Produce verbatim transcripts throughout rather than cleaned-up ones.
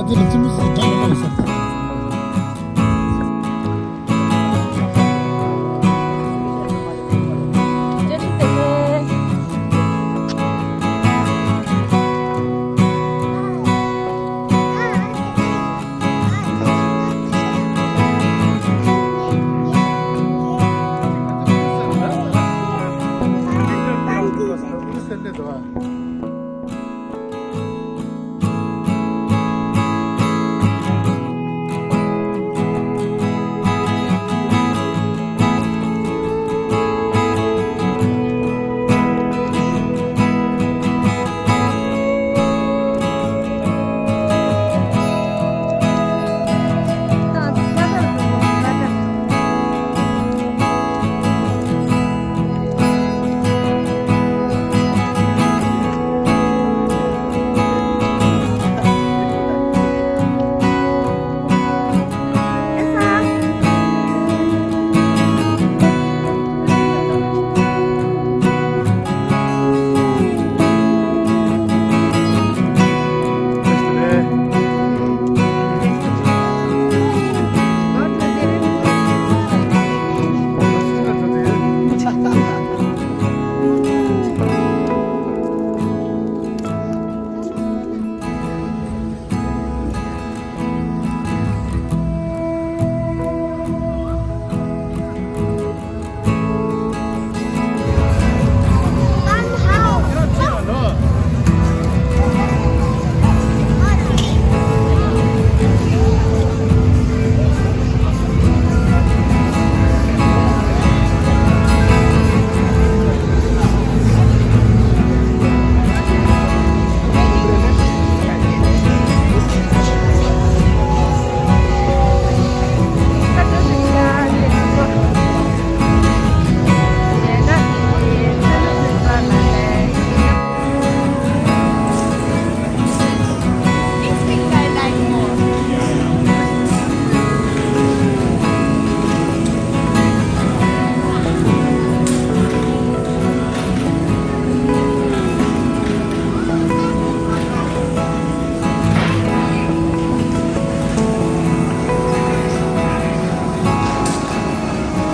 འདི་ལ་ཙི་མི་སི་འདྲ་མི་འདྲ་ཡོད་ས་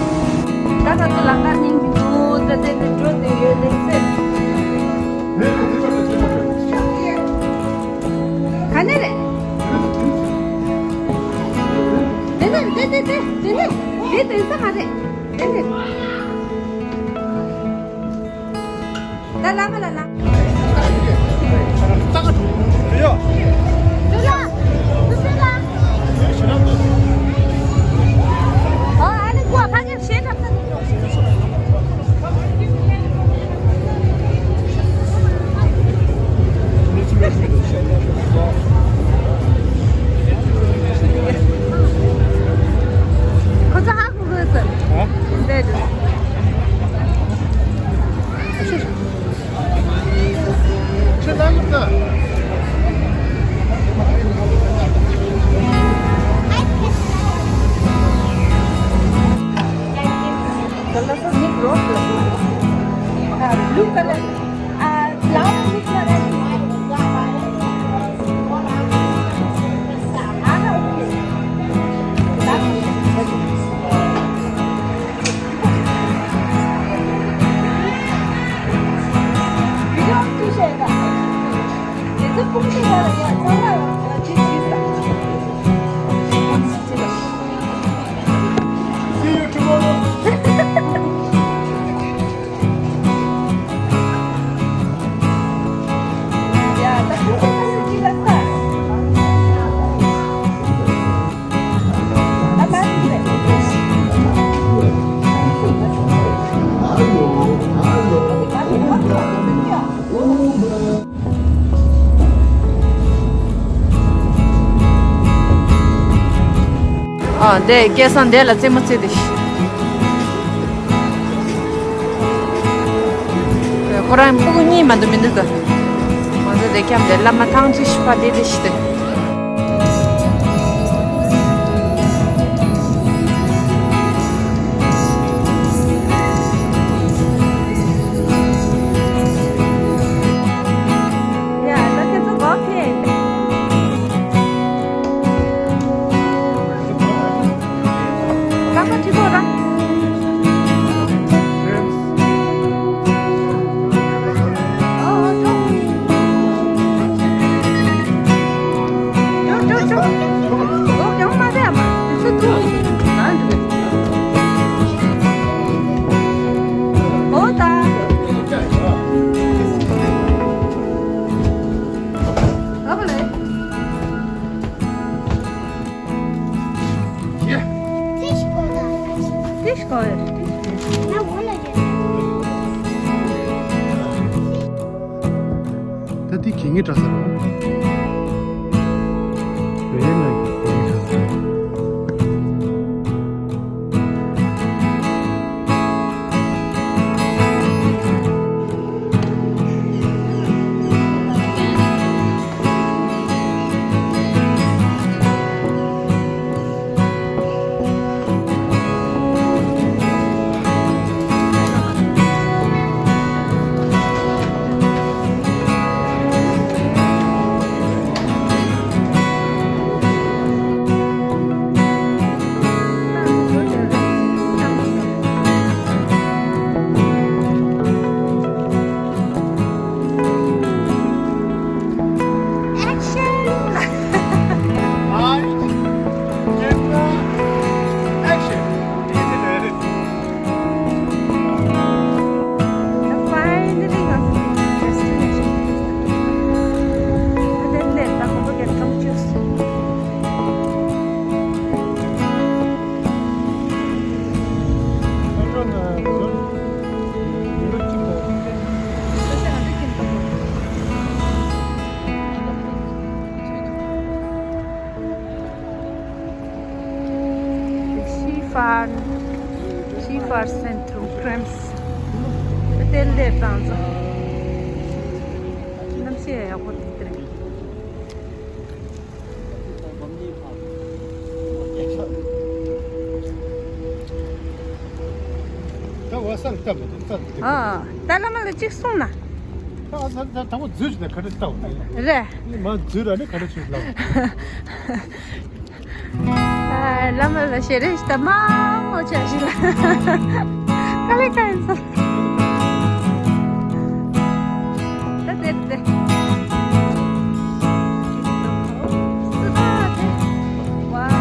རེད། ད་ད་ཚོ་ལམ་ཁ་སྙིང་རྗེ་འདུག་ད་དེ་ནས་འགྲོ་བསྡད་ཡོད་ལེ་ཚེ། ག་ནས་རེད། དེ་ནས་དེ་དེ་དེ་དེ་ནས་དེ་དེ་ས་ག་རེད། དེ་ནས། ད་ལ་མ་ལ་ལ། ཁོ་ཚོ་ཧ་གོ་གི་ཟེར། ཨ། འདས་འདུག Blue color. Ah, flower mix na red. Ah, okay. See you tomorrow. ཨ། འདི་སྐལ་བཟང་འདི་ལ་རྩེད་མོ་རྩེ་དེ། ཁོ་རང་སྤུ་གུ་གཉིས་མ་གཏོགས་མི་འདུག་ད། ང་ཚོ་འདི་འཁྱམས་ཏེ་བླ་མ་ཐང་ཅིག་ཤི་པ་དེ་དེ་ཤི་དེ། Yeah, look at the volcano. ཨོ་ཀྱང་མ་རེད་མ། སུ་ཐུག་ཨོ་ད། ཨ་བ་ལེ། ད་འདི་གད་སྙིགས་འདྲ་ས་རེད། རེད་ན་གད་སྙིགས་འདྲ་ས་རེད། Action! Light, camera, action! Finally, ང་ཚོ་ཌེ་སི་ཊི་ནེ་ཤན་ལ་སླེབས་ད། ཁོ་བོ་ག་ཐོང་ཅོས། ཤི་ཧྥན། ཤི་ཧྥན་སེན་ཊར་ཀྲེམས། ཏེ་ལེ་བཏང་ཚོ། གནམ་གཤིས་ཡག་པོ་འདུག་དེ་རིང་། ད་བ་སང་སྟབས་མི་འདུག་སྟབས་མི་འདུག་ཨ། ད་བླ་མ་ལ་གཅིག་གསུངས་ན། ད་ད་ད་དང་པོ་འཛུལ་ཞིག་ད་ག་རེ་ལྟ་བ་རེད། རེད། ཨ་ནི་མ་འཛུལ་ར་ནི་ག་རེ་ཆུ་ལ། ཨ། བླ་མ་ལ་ཞལ་རས་ཞིག་ད་མ་མོ་ཆ་ཞིག་ལ། དཀའ་ལས་ཁག་ཡིན་ས། ད་དེར་དེ། སུ་ད་དེ། ཝའོ།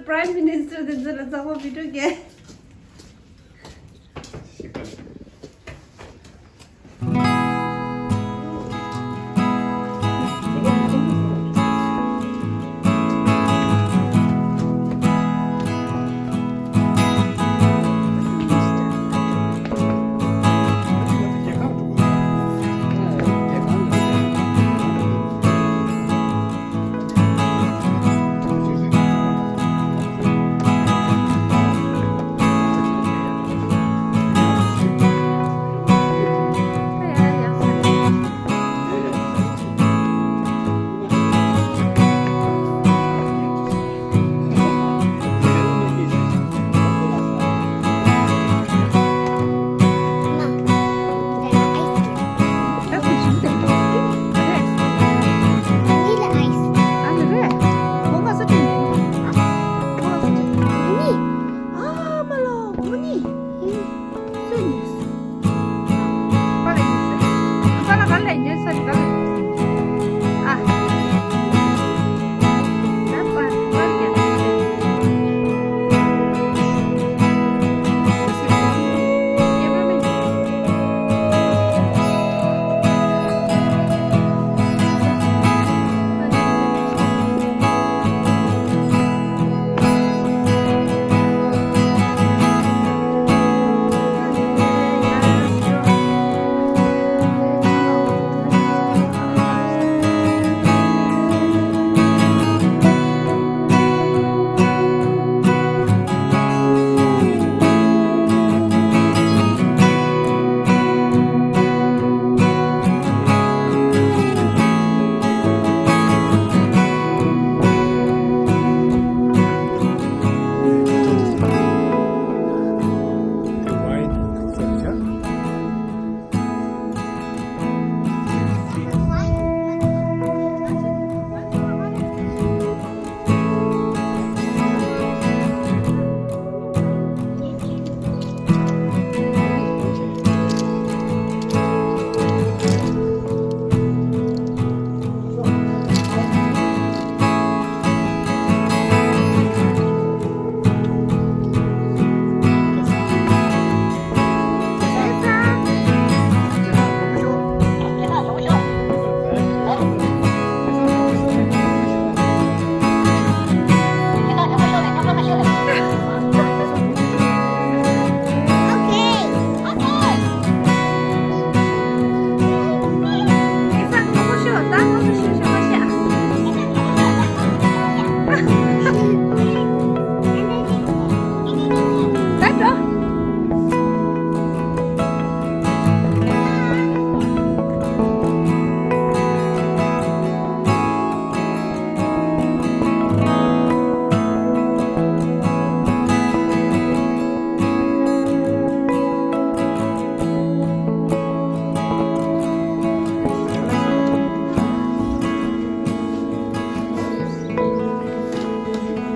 Prime Minister དེ་ཚོ་ལ་ཚང་མ་བི་ཌིའོ་རྒྱག་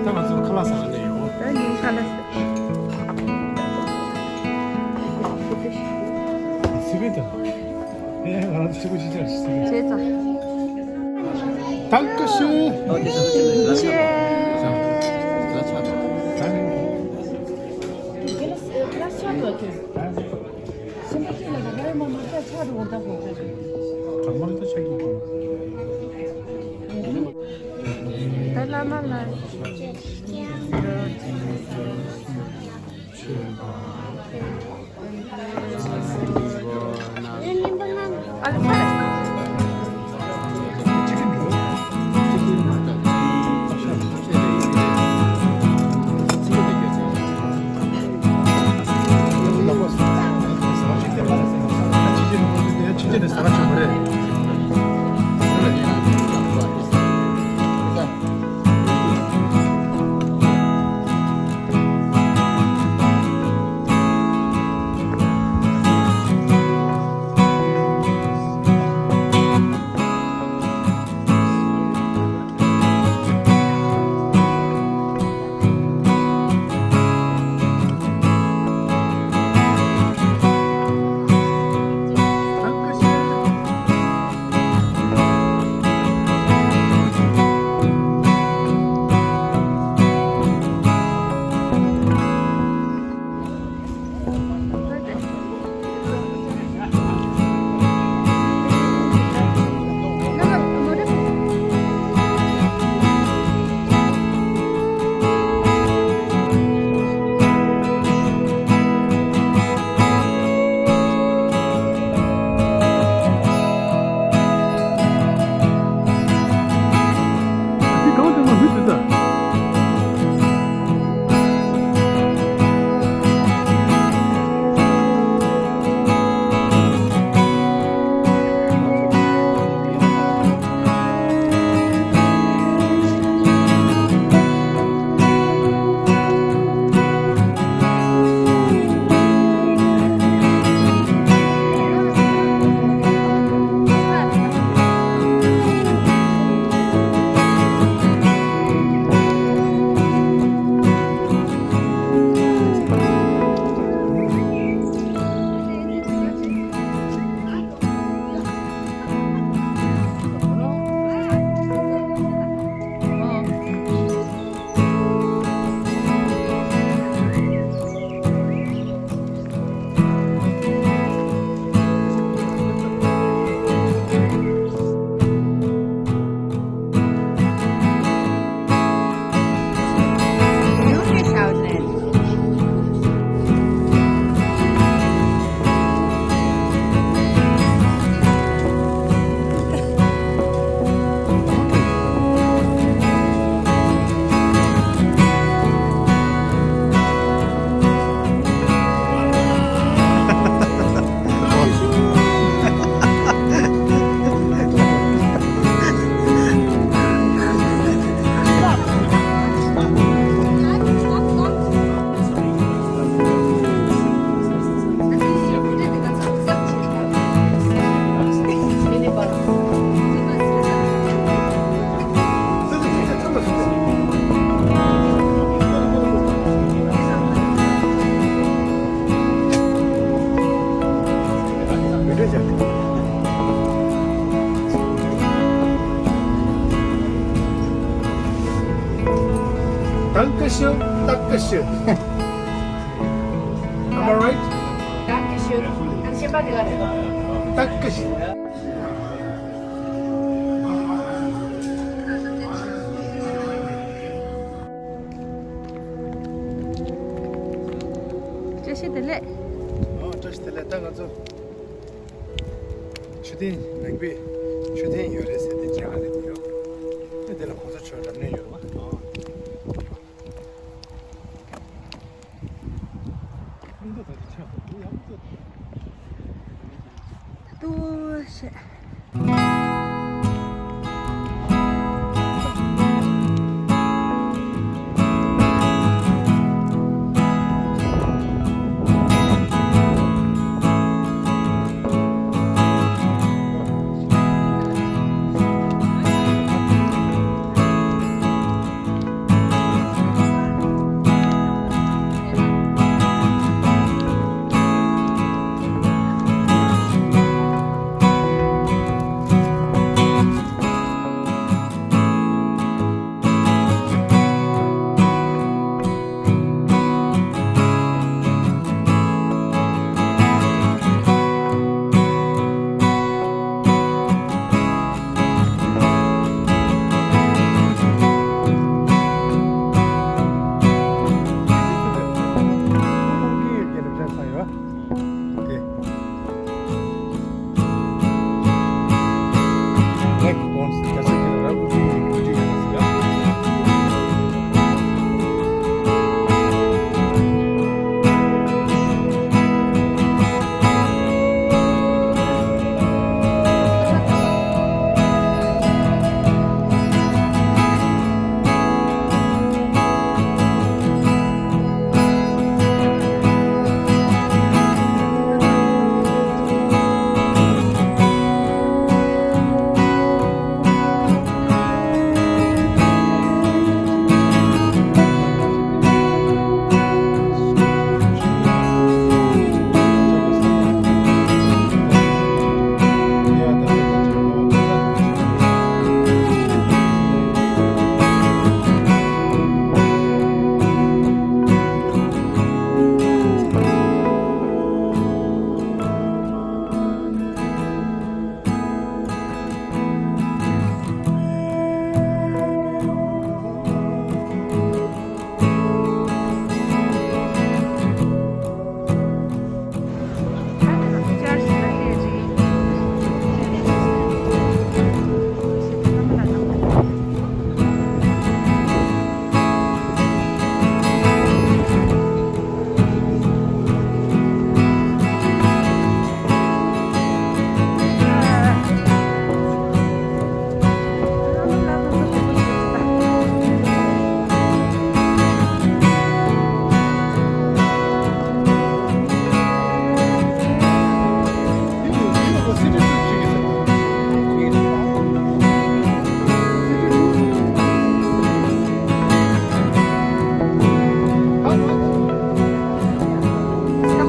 ད་ང་ཚོ་ཁ་ལག་ཟ་ག་སླེབས་ཡོད། ད་ངས་ཁ་ལག་ཟ། སི་པན་དང་། ཨེ་ང་རང་ཚོ་ཕྱུག་པོ་ཅིག་ཅར་སི་པན། བྱས་ཙང་། ད་ཀ་ཤི། ཆེ། ད་བླ་མ་ལ། Dankeschön, Dankeschön. Am I right? Dankeschön. Dankeschön. བཀྲ་ཤིས་བདེ་ལེགས། ཨོ། བཀྲ་ཤིས་བདེ་ལེགས། ད་ང་ཚོ་མཆོད་རྟེན། ནང་པའི་མཆོད་རྟེན་ཡོད་རེད་ཟེར་ཏེ་མཇལ་ཁ་རེད་དེ་ཡོད། ཨེ། དེ་ལ་གོང་ས་མཆོག་རབ་གནས་ཡོད་རེད་པ། ཨོ། ད་དུང་བཤད།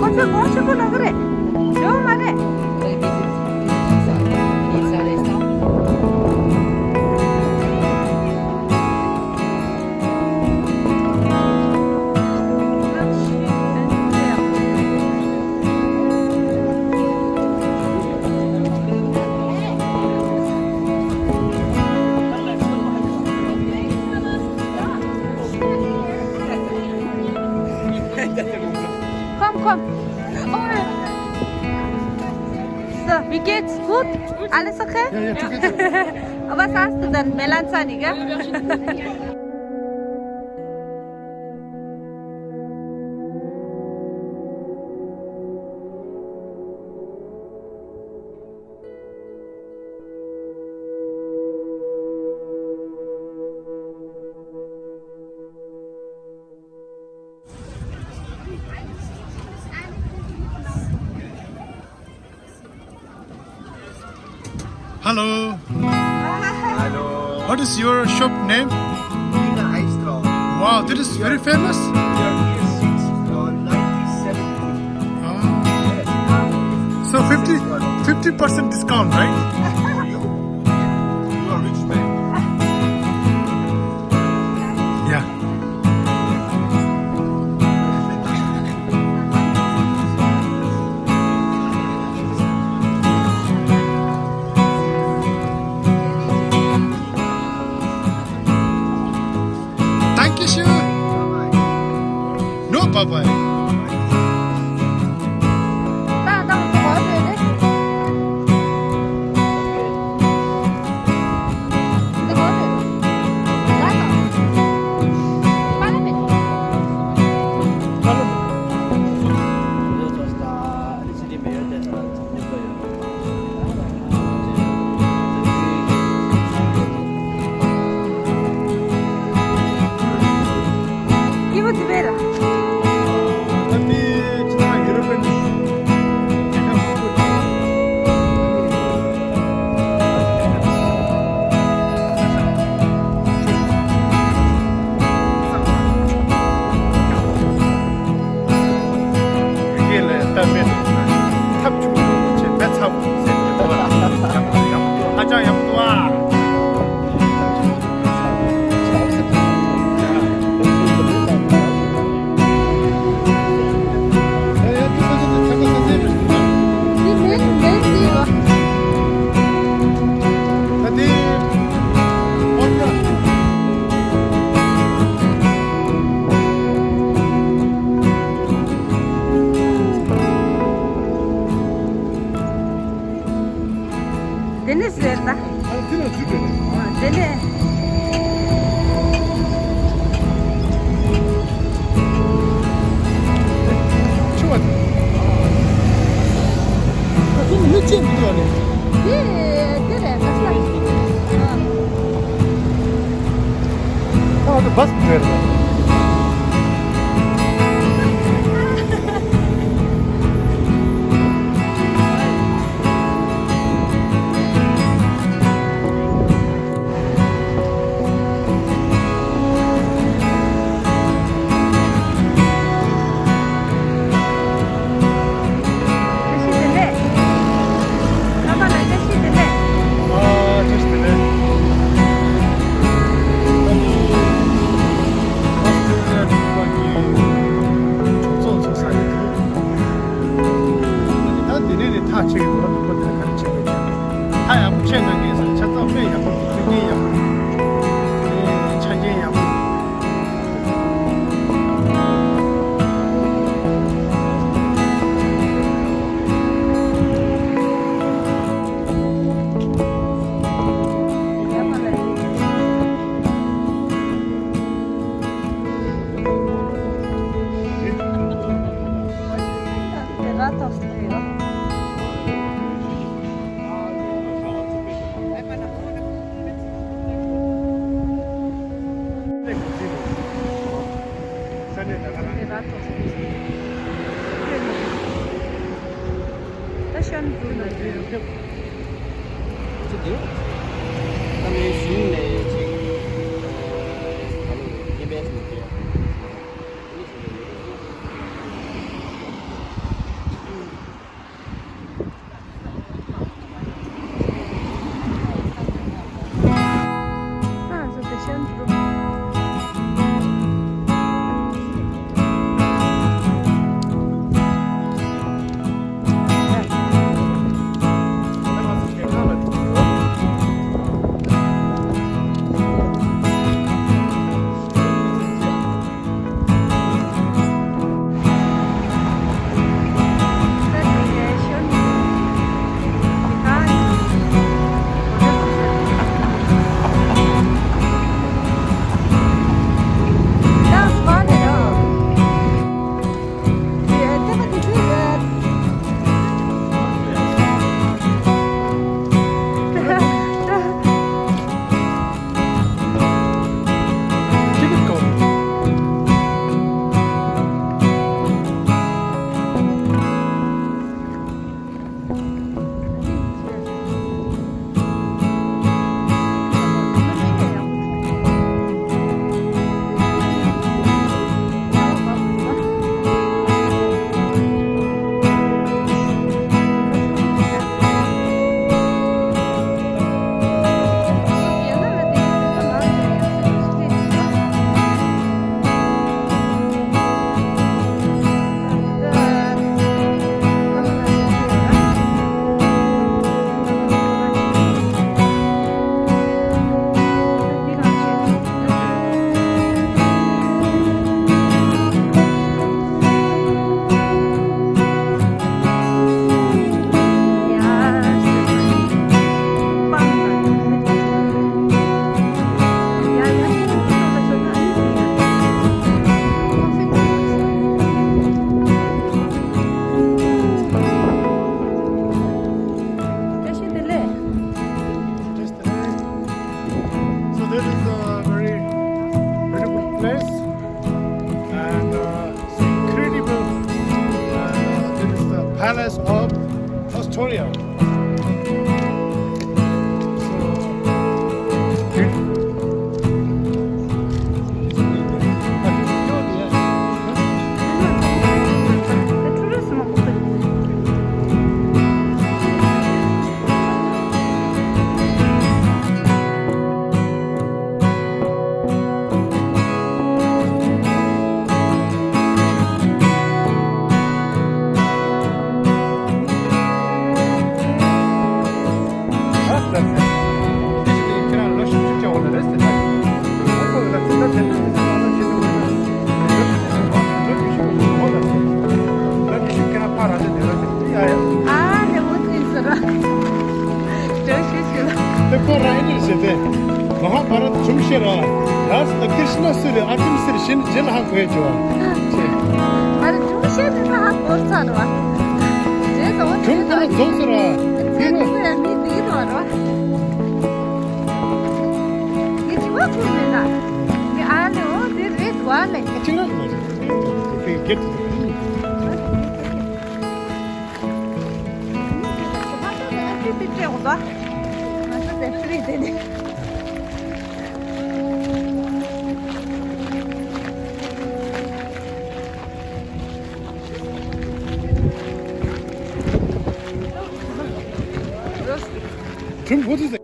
ཁོ་ཚོས་གོང་ཆེན་པོ་ལབ་ཀྱི་རེད། ཡོད་མ་རེད། Komm, komm. So, wie geht's? Gut? Alles okay? Ja, ja, danke. Was hast du denn? Melanzani, gell? Hello. Hello. What is your shop name? Nina Ice Cream. Wow, that is very famous. We are here since, uh, nineteen seventy. Ah. So fifty, fifty Percent discount, right? For you? You are rich man. Yeah. Thank you, sir. No, bye bye. ཡིན་ལ་སྟབས་མེད་དུ་ཐབས་ཆུང་ཆུང་བྱེད་མེད་ཚ་བོ་ཟེར་གྱི་འདུག་ལ། ཡག་པོ་འདུག་ཧ་ཅང་ཡག་པོ་འདུག་ཨ། དེ་ནས་ཟེར་ན། ཨ་དེ་ལ་འཇུག་པས་ནི། དེ་ནས། ཆུ་བ་དེ། ཨ་དེ་ནི་མི་ཅན་འདུག་ཨ་ནི། དེ་དེ་རེད་ག་ས། ཨ་དེ་བས་རེད། ད་དེ་ནས་ནི་ཐག་ཆད་ཀྱི་འདུག་ལ་ནུས་པ་དེ་ལ་ག་རེ་བྱེད་དགོས་ཀྱི་རེད། ད་ཡག་པོ་ཆད་གནང་གི་ཡིན་ཟེར་ཆ་ཚང་དཔེ་ཡག་པོ་འདུག་མཐུན་རྐྱེན་ཡག་པོ་འདུག་ཆ་རྐྱེན་ཡག་པོ་འདུག of Australia. ཨ་ནི་འུ་ཚོ་ཡིན་ཟེར་ར། དེ་ཁོ་རང་ཨེ་འདྲ་ཟེར་ཏེ། མ་ཧཱ་བྷ་ར་ཏ་ཆུང་ཤེས་ར། ར་ས་ཏ་ཀྲིཤ་ན་སུ་རེད། ཨར་ཇུན་སུ་རེད། གཞན་རྗེས་ལ་ཧ་གོ་ཡ་བྱོས་བ། ཨ་ར་ཆུང་ཤེས་དེ་ཚོ་ཧ་གོ་ཚར་བ། རྗེས་ལ་འོ་ཆུང་ཁོ་ར་རྫོགས་ཟེར་ར། དེ་ཚོ་ཡ་མི་འདི་རོ་རོ། ངས་དྲི་བ་ཁུར་མེད་ན། ངས་ཨ་ལེ་འོ་དེ་རེད་བ་ལེ། ཅི་ང་གི་མ་རེད། དེ་གེ་ཏི། Tim, what is